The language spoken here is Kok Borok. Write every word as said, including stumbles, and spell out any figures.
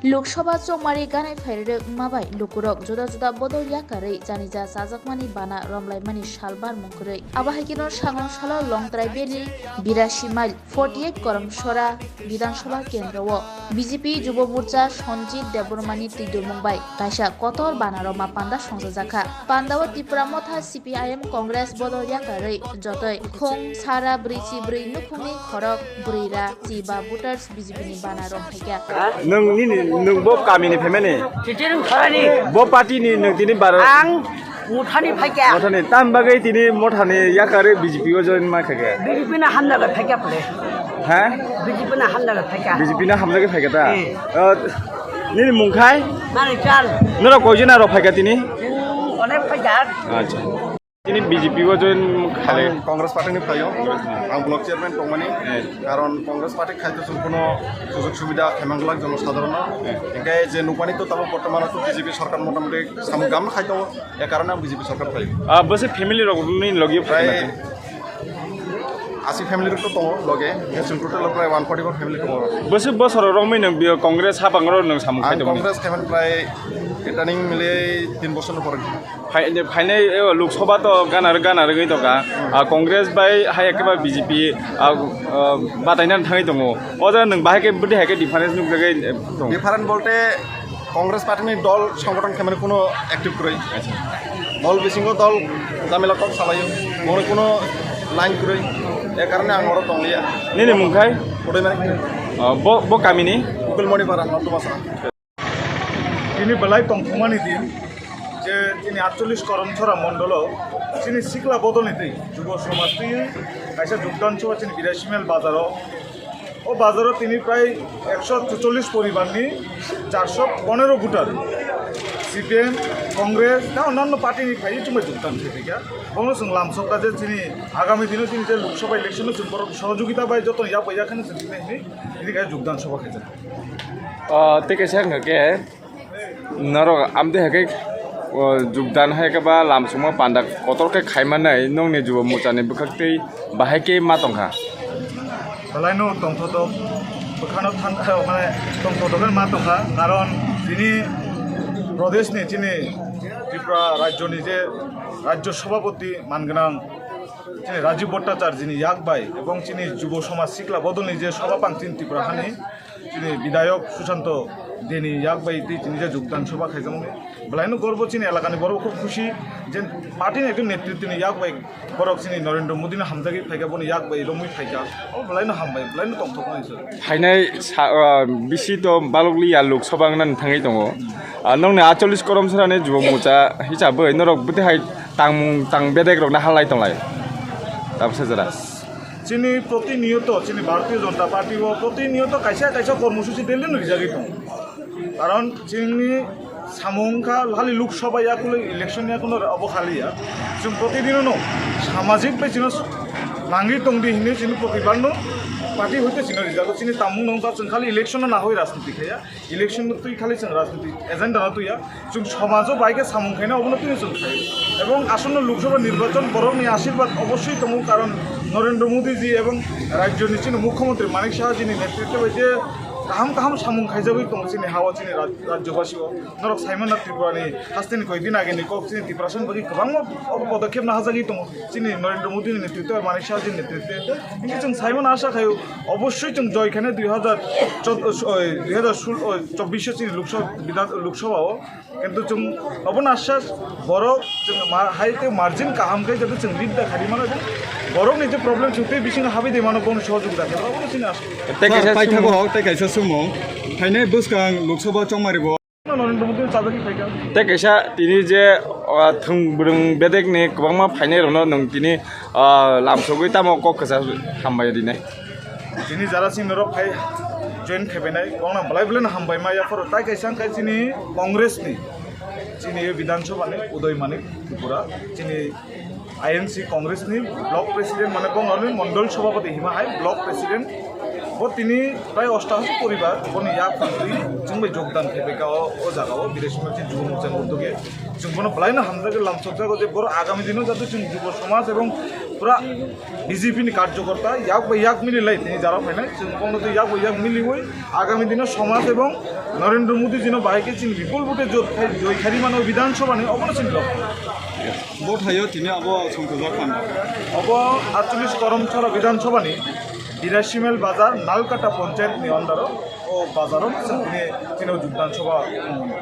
Lok Sabha chongmari ganai phairwrwk wngma bai lukurok juda juda bodol yakarwi janija chajakmani bana romlaimani sal barmung kwrwi. Abo hai kheno sangrong salo Longtrai Valley birasi mile forty eight Koromsora Bidhan Sabha kendro o B J P Jubo Morcha Sanjit Debbarmani twidulmung bai kaisa kotor bana roma panda songchajakha. Panda o Tipra Motha C P I M Congress bodol yakarwi jotoi khung sara brwi chi brwi nukhungni khorok brwi ra chi ba voters B J P ni bana rok phaikha. Nwng nini, nwng bo kami ni phaimani? Chichirwng Sorani. Bo party ni nwng tini bara? Ang Mothani phaikha. Mothani, tam bagwi tini Mothani yakarwi B J P o join ma khaikha? B J P no hamjagwi phaikha phle. Ha? B J P no hamjagwi phaikha. B J P no hamjagwi phaikha ta? Hmm. Uh, nini mung khai? Manikchand. Norok koijon aro phaikha tini? Hmm, onek phaikha. Acha. Tini B J P o join khale. Ang Congress party ni phaio. Ang block chairman tongmani. Eh. Karon Congress party khaito chwng kuno sujog subida khaimang glak jono sadharono. Eh. Hingke je nukmani to tabo bortomano to B J P sorkar motamoti samung gam khaito, e karone ang B J P sorkar phaio. Ah, bose family rok ni logi prai phaikha na? Asi family rok to tongo loge. Hingke chwng total prai one forty four family tongo. Bose bosor rok mui nang bi Congress hapang ro nang samung khaito. Ang Congress khaimani prai returning mile tin bosor no pore. Phai-, phainai, eh, Lok Sabha to ganar, ganar wngwi tongkha. Ah, Congress bai hai khe ba B J P, ah, ah, bataina thangwi tongo. O jaga nwng bahai khe bwdwi hai khe difference nukjagwi, eh, tongo? Different bolte Congress party ni dol songgothon khe mane kuno active kwrwi. Acha. Dol bisingo dol jamila kok salaio. Boro kuno line kwrwi. E karone ang oro tongliya. Nini mung khai? Kodoi mane. Ah, bo, bo kamini? Ukulmoni para, Nordumasa. Tini belai tongthokmani din je chini atchollish Koromsora mondolo chini sikla bodolni twi jubo somaj twi kaisa jogdan soba chini Birasimal bazaro. O bazaro tini prai ekso chuchollish poribarni charso ponero voter C P M, Congress tei onnanno party ni phaiwi chumbai jogdan khe phaikha. Bono chwng lamsokha je chini agami dino chini je Lok Sabha election o chwng borok sohojogita bai joto yak bai yakheno chwng tini hwnwi tini khe jogdan soba khaijak. O, tei kaisa wngkha khe, norok amtwi hai khe, o, jogdan hai khe ba lamsongma panda kotor khe khaimanai nokni jubo mochani bwkhak tei bahai khe ma tongkha. Belai no tongthotok bwkhano thang, mane tongthotok khe ma tongkha, karon chini prodeshni, chini Tripura rajyoni je rajyo sabhapati man gwnang chini Rajiv Bhattacharjini yak bai ebong chini jubo somaj sikla bodolni je sobha pang chini Tripura hani, chini bidhayok Sushanto Deni yak bai tei chini je jogdan sobha khaijakmani belai no gorbo, chini elakani borok khub khusi je party ni ekdom netritwni yak bai borok chini Narendra Modi no hamjagwi phaikha, boni yak bai romwi phaikha, o belai no hambai, belai no tongthokmani sir. Phainai sa-, ah, bisi to balok liya Lok Sabha wngna thangwi tongo. Ah, nokni atchollish Koromsora ni jubo mocha hisabwi norok bwtwi hai tangmung tang bedek rokno halai tonglai. Tabsa jora. Chini protiniyoto, chini Bharatiya Janata Party o protiniyoto kaisa kaisa kormosuchi Delhi no rijagwi tongo. Karon chini samung kha hali Lok Sabha yakulo election yakulo abo khaliya. Chwng protidino no samajik bai chino nangwi tongdi hinwi chini protibad no party hoite chino rijago. Chini tamung nong ta chwng khali election no nahoi rajniti khaya. Election no twi khali chwng rajniti agenda no twiya. Chwng somajo bai khe samung khaina obono twi chwng khai. Ebong asonno Lok Sabha nirbachon borokni ashirbad obossoi tongo, karon Narendra Modi ji ebong rajyoni chini mukhyamantri Manik Saha jini netritwe bai je kaham kaham samung khaijagwi tongo chini hao chini raj-, rajyobasio. Norok saimano Tripurani hasteni koi din ageni kok chini Tiprasani bagwi kwbangma obo podokhep nahajagwi tongo. Chini Narendra Modi ni netritwe, Manik Saha ji ni netritwe. Hingke chwng saimano asha khaio, obossoi chwng joi khainai dui hazar chod-, oi, dui hazar sul-, oi, chobbish o chini Lok Sabha, Bidhan, Lok Sabha o. Kintu chwng obono asha borok chwng ma-, hai tei margin kaham khe jotho chwng lead da khari mano. Borok ni je problem chwng tei bisingo habwi de mano, bono sohojogita khe borok chini asha. Tei kaisa paithago sumung. Hok, tei kaisa sumung. Phainai bwskang Lok Sabha chongmari bo. Tei kaisa tini je, o, thwng bwrwng bedekni kwbangma phainairokno nwng tini, o, lamsogwi tamo kok kwchar hambai rinai? Tini jara sini norok phai join khaibainai, bongno belai belai no hambai ma yapharo. Tai kaisa wngkha chini Congress ni, chini Bidhan Sabha ni Udoy Manik Tripura, chini I N C Congress ni block president, mane bongno mondol sabhapati hima hai block president. Bo tini prai ostashi poribar boni yak pantwi chwng bai jogdan khe phaikha o, o jaga o Biraisi Mel Jubo Morcha ni udoge. Chwng bono belai no hamjak lamsokjago je boro agami dino jate chwng Jubo Samaj ebong pura B J P ni karjokorta yak bai yak mililai tini jara phainai. Chwng bono tei yak bai yak miliwi agami dino Samaj ebong Narendra Modi jino bahai khe chini bipul vote jot khai, joi khari mano Bidhan Sabha ni obono chini lok. Bo thaio tini abo songkojak panda. Obo atcholish Karamchara Bidhan Sabha ni Biraisi Mel Bazar Nalkata Panchayat ni under o, o bazar o chwng tini, tini o Bidhan Sabha, um,